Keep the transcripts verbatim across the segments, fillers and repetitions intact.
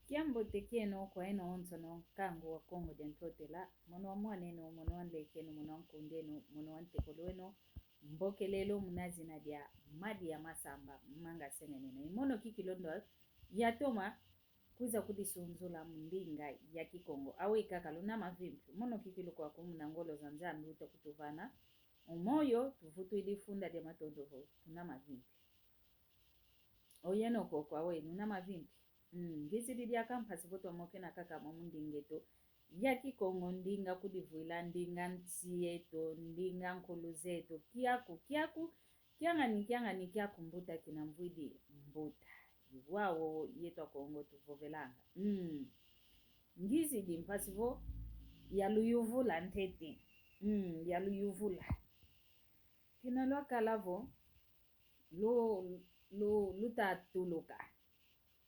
Kiambote kieno kwa eno onsono, nkangu wa Kongo dia Ntotela, mono wa mwaneno, mono wa nlekeno, mono wa nkundeno, mono wa ntekolo eno, mbokelelo muna zina dia Madi ya Masamba, manga sengenena. I mono kikilu ndo yatoma kwiza kudisunzula mu ndinga ya Kikongo. Awe kaka luna mavimpi. Mono kikilu kwaku muna ngolo za Nzambi uta kutuvana. O moyo, tuvutwidi funda dia matondo vo tuna mavimpi. Oyeno koko awe, nuna mavimpi. Mm, ngizidi diaka mpasi vo twamokena kaka mo mu ndinga eto ya Kikongo, ndinga kudivwila, ndinga nsi eto, ndinga nkulu zeto. Kiaku, kiaku, kiangani, kiangani, kiaku mbuta kina mvwidi mbuta. I wau yeto Akongo tuvovelanga. Mm. Ngizidi mpasi vo yaluyuvula ntete. Mm, yaluyuvula. Kina lwakala vo lu-, lu-, lutatuluka.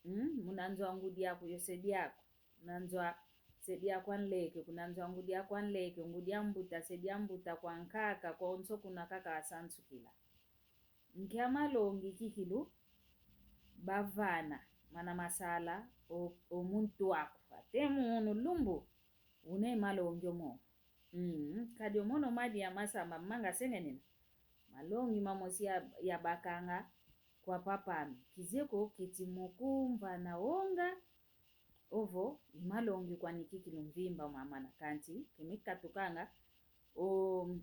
Mm? Muna nzo a ngudi aku yo se diaku. Muna nzo a se diaku a nleke, kuna nzo a ngudi aku a nleke, ngudi a mbuta, se dia mbuta, kwa nkaka, konso kuna kaka wasansukila. Nkia malongi kikilu bavana, mana masala o, o muntu aku. Ate munu lumbu, una i malongi omo. Mm, kadi omono Madi ya Masamba manga sengenena. Malongi mamosi ya, yabakanga kwa pap'ame. Kizeko keti mo kumvana wonga, ovo i malongi kwani kikilu mvimba mamana kanti, ke mikatukanga o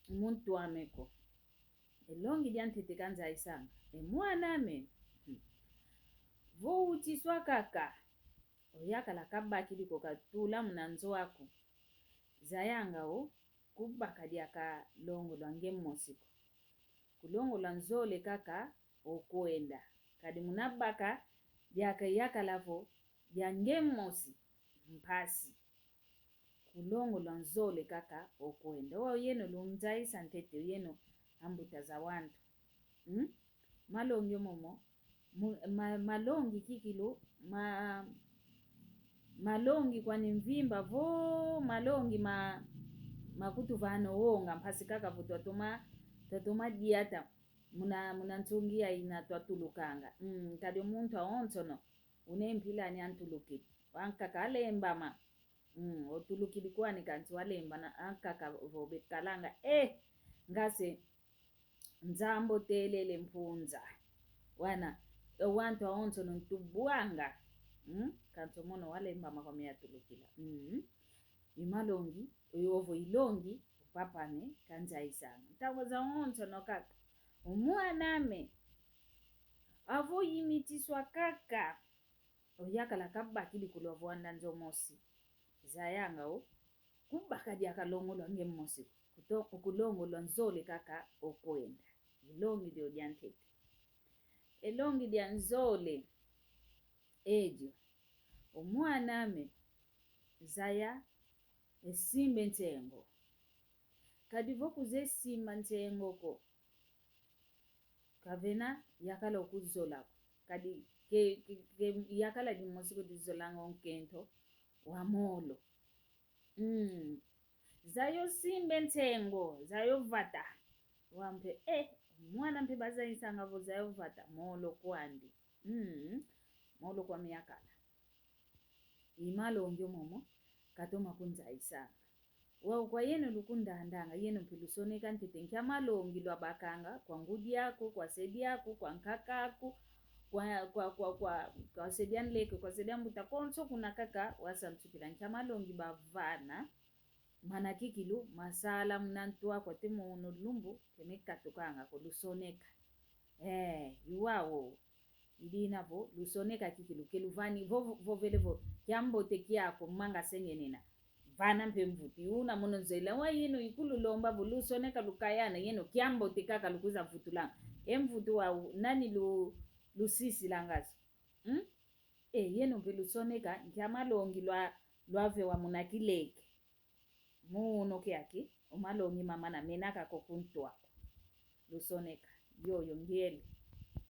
muntu ame ko. E longi diantete kanzayisanga. E mwan'ame. Hmm. Vo utiswa kaka. Oyakala kabakidi ko katula muna nzo aku. Zayanga o, kubaka diaka longo lwa nge mosi ko. Kulongo lwa nzole kaka okwenda. Kadi muna baka diaka yakala vo dia nge mosi mpasi. Kulongo lwa nzole kaka okwenda. Wa oyeno lunzayisa ntete oyeno ambuta za wantu. Hmm? Malongi omomo. Mu-, ma-, malongi kikilu, ma-, malongi kwani mvimba vo, malongi ma-, makutuvana wonga, mpasi kaka vo twatoma, twatoma diata muna, muna nsungi ya ina twatulukanga. Mm, kadi o muntu awonsono, una e mpila ani antulukidi. Wankaka alembama. Mm, otulukidi kwani kanti walembana, ankaka vo bekalanga. Eh, ngase, Nzambi otelele mpunza. Wana, e wantu awonsono ntubwanga. Mm? Kanti omono walembama kwa miatulukila. Mm. I malongi, ovo i longi, o pap'ame kanzayisanga. Ntangu zawonsono kaka. O mwan'ame. Avo imitiswa kaka. Oyakala kabakidi kulwa vwanda nzo mosi. Zayanga o, kubaka diaka longo lwa nge mosi. Kuto-, kulongo lwa nzole kaka okwenda. I longi dio diantete. E longi dia nzole. Edio. O mwan'ame. Zaya. E simba e nsengo. Kadi vo kuzeye simba nsengo ko. Kavena yakala okuzola ko. Kadi ke, ke, ke yakala dimosi ko dizolanga o nkento wa molo. Mm. Zaya osimba e nsengo, zaya ovata. Wau mpe, eh, mwana mpe bazayisanga vo zaya ovata, molo kwandi. Mm. Molo kwame yakala. I malongi omomo, katoma kunzayisanga. Wau kwa yeno lukundandanga, yeno mpe lusoneka ntete nkia malongi lwabakanga, kwa ngudi aku, kwa se diaku, kwa nkaka aku, kwa, kwa, kwa, kwa, kwa se dia nleke, kwa se dia mbuta, konso kuna kaka wasansukila nkia malongi bavana, mana kikilu, masala muna ntu aku ate mono lumbu, ke mekatukanga ko lusoneka. Eh, i wau. I dina vo, lusoneka kikilu ke luvani, vo, vo, vovele vo, kiambote kiaku manga sengenena. Vana mpe mvutu, i una mono nzela, wa yeno i kululomba vo, lusoneka lukayana, yeno kiambote kaka lukwiza vutulanga. E mvutu wau, nani lu, lusisilanga zo? Hmm? E, yeno mpe lusoneka, nkia malongi lwa, lwavewa muna kileke. Mono kiaki, o malongi mamana mena kaka o kuntu aku. Lusoneka, yoyo ngiele.